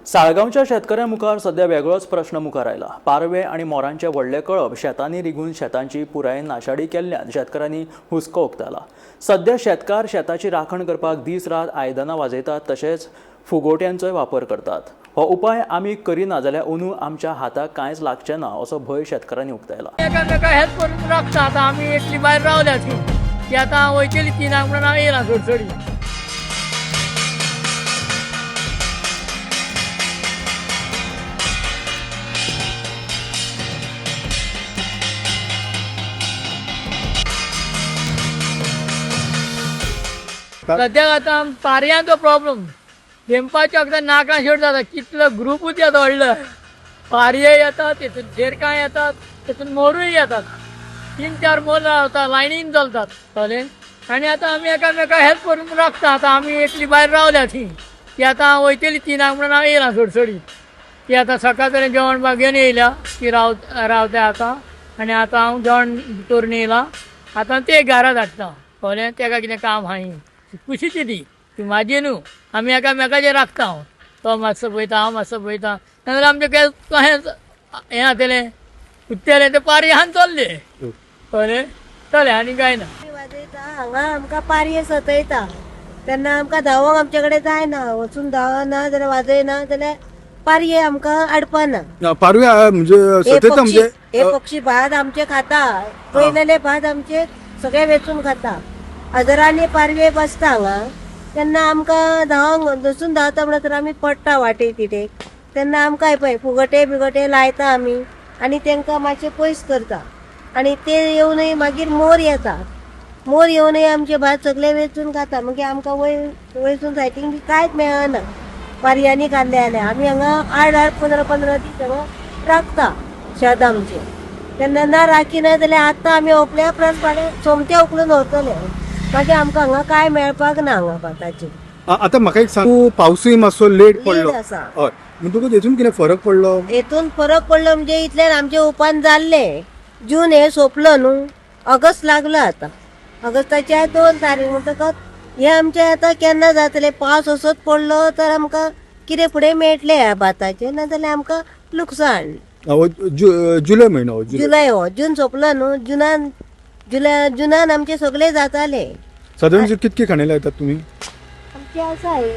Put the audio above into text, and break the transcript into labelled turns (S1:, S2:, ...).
S1: साळगांवच्या शेतकऱ्यां मुखार सध्या वेगळोच प्रश्न मुखार आयला. पारवे आनी मोरांचे व्हडले कळप शेतांनी रिगून शेतांची पुरायेन नाशाडी केल्ल्यान शेतकऱ्यांनी हुस्को उक्तायला. सध्या शेतकार शेताची राखण करपाक दीस रात आयदनां वाजयतात तशेंच फुगोट्यांचोय वापर करतात. हो उपाय आमी करिना जाल्यार अंदू आमच्या हाताक कांयच लागचें ना असो भंय शेतकारांनी उक्तायला.
S2: एकामेका हेल्प करून राखता. आतां आमी एकली भायर रावल्या ती ती आतां वयतली तिनांक म्हणून हांव येयला सोडसोडी. सद्याक आतां पारयांचो प्रॉब्लम, धेंपाच्या वखदां नाका शेट जाता, कितलो ग्रुपूच येता व्हडलो. पारये येतात, तेतून देरकां येतात, तेतून मोरूय येतात. 3-4 मोर रावता, लायनीन चलतात, कळ्ळें. आनी आतां आमी एकामेका हेल्प करून राखता. आतां आमी एकली भायर रावल्या ती ती आतां वयतली तिनांक म्हणून हांव येयला सोडसोडी. ती आतां सकाळ तरेन जेवण घेवन येयल्या, ती रावता आतां. आनी आतां हांव जेवण करून येयलां, आतां ते घरा धाडटा, कळ्ळें. तेका कितें काम आहा कुशीची ती ती म्हाजी न्हू, आमी एकामेकाचेर राखता. हांव तो मातसो पळयता, हांव मातसो पळयता, नाजाल्यार आमचें कशें हें जातलें, उत्तेलें तें पारयान चल्लें, कळ्ळें. चलें, आनी कांय ना.
S3: वाजयता हांगा आमकां पारये सतयता तेन्ना आमकां धांवोंक आमचे कडेन जायना, वचून धांवना जाल्यार वाजयना जाल्यार पारये आमकां अडपाना.
S4: पारवे म्हणजे
S3: हे
S4: सतत
S3: पक्षी
S4: म्हणजे
S3: हे पक्षी भात आमचे खाता, पयलेले भात आमचे सगळे वेचून खाता. हजारांनी पारवे बसता हांगा, तेन्ना आमकां धांवंक वचून धांवता म्हणसर आमी पडटा वाटेक तिटेक. तेन्ना आमकां पळय फुगटे बिगटे लायता आमी आनी तांकां मातशें पयस करता. आनी ते येवनय मागीर मोर येता, मोर येवनय आमचे भात सगळे वेचून खाता. मागीर आमकां वयसून सायटींग बी कांयच मेळना. पारयांनी खाल्ले जाल्यार आमी हांगा 8-8, 15-15 दीस हांगा राखता शेत आमचें. तेन्ना ना राखिना जाल्यार आतां आमी ओंपल्या उपरांत फाल्यां सोमते उखलून व्हरतले, मागीर आमकां हांगा कांय मेळपाक ना हांगा भाताचें.
S4: आतां म्हाका एक सांग, पावसूय मातसो लेट पडलो,
S3: आसा.
S4: हय, म्हणटकूच हेतून कितें फरक पडलो?
S3: हेतून फरक पडलो म्हणजे इतल्यान आमचें उपान जाल्लें. जून हे सोंपलो न्हू, ऑगस्ट लागलो आतां, ऑगस्टाच्या 2 तारीख म्हणटकच हे आमचें आतां केन्ना जातलें. पावस असोच पडलो तर आमकां कितें फुडें मेळटलें ह्या भाताचें, नाजाल्यार आमकां लुकसाण.
S4: हो जुलय म्हयनो हो, जुलय.
S3: जुलय हो जून सोंपलो न्हू, जुनान जुलय जुनान आमचे सगळे जाताले.
S4: सादारण कितकी खाणी लायतात तुमी?
S3: आमचे आसा हे.